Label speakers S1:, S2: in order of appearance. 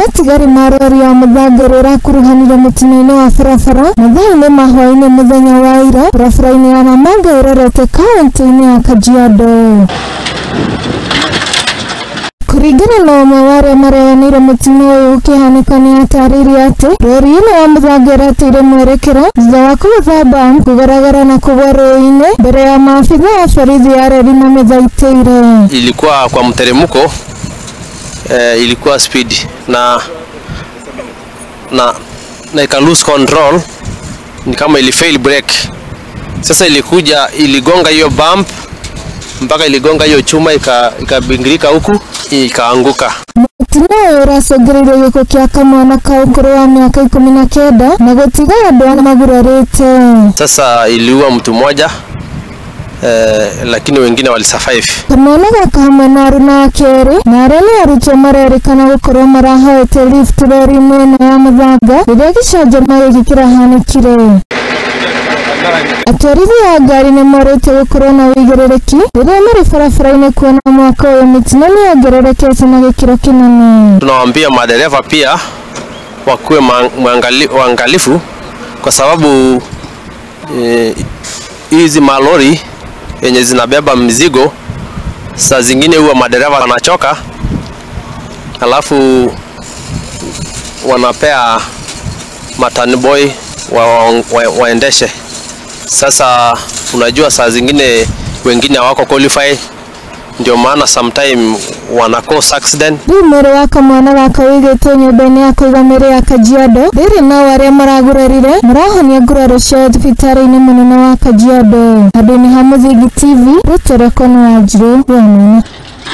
S1: Matigari ma rori ya mũthanga ĩrĩa ĩrakuruhanire mũtino-inĩ wa barabara mathaa-inĩ ma hwaĩ-inĩ mũthenya wa ira barabara-inĩ ya Namanga ĩrorete kaunti-inĩ ya Kajiado. Kũringana na ũmwe wa arĩa mareanĩire mũtino ũyũ ũkĩhanĩka nĩ atarĩirie atĩ rori ĩno ya mũthanga ĩrateire mwerekero thutha wa kũgũtha bump, kũgaragara na kũgwa rũĩ-inĩ mbere ya maabitha a borithi a reri mamĩthaitĩire.
S2: Ilikuwa kwa mteremko, ilikuwa speed na ika lose control, ni kama ili fail brake. Sasa ilikuja iligonga hiyo bump mpaka iligonga hiyo chuma ikabingirika huku ikaanguka.
S1: Mũtino ũyũ ũracũngĩrĩirie gĩkuũ kĩa kamwana ka ũkũrũ wa mĩaka 19 na gũtiga andũ ana magurarĩte.
S2: Sasa iliua mtu mmoja, lakini wengine walisurvive.
S1: Kamwana gaka hamwe na aruna ake erĩ na arĩa nĩ arutwo marerĩkana gũkorwo marahoete lift rori-inĩ ĩno ya mũthanga rĩrĩa gĩcanjama gĩkĩ kĩrahanĩkire. Atwarithia a ngari nĩ morĩtio gũkorwo na ũigĩrĩrĩki rĩrĩa marĩ barabara-inĩ kuona mwaka ũyũ mĩtino nĩ yongererekete na gĩkĩro kĩnene.
S2: Tunawaambia madereva pia wakuwe waangalifu kwa sababu hizi malori yenye zinabeba mzigo saa zingine huwa madereva wanachoka, alafu wanapea matanboy waendeshe. Sasa unajua saa zingine wengine hawako qualify, ndio maana sometime wana cause accident.
S1: Rĩu mwĩrĩ wa kamwana gaka ũigĩtwo nyũmba-inĩ ya kũiga mĩĩrĩ ya Kajiado rĩrĩ nao arĩa maragurarire marahonia nguraro ciao thibitarĩ-inĩ mũnene wa Kajiado. Handũ-inĩ ha Mũthingi TV, rĩtwa rĩakwa nĩ Wanjirũ wa Mwana.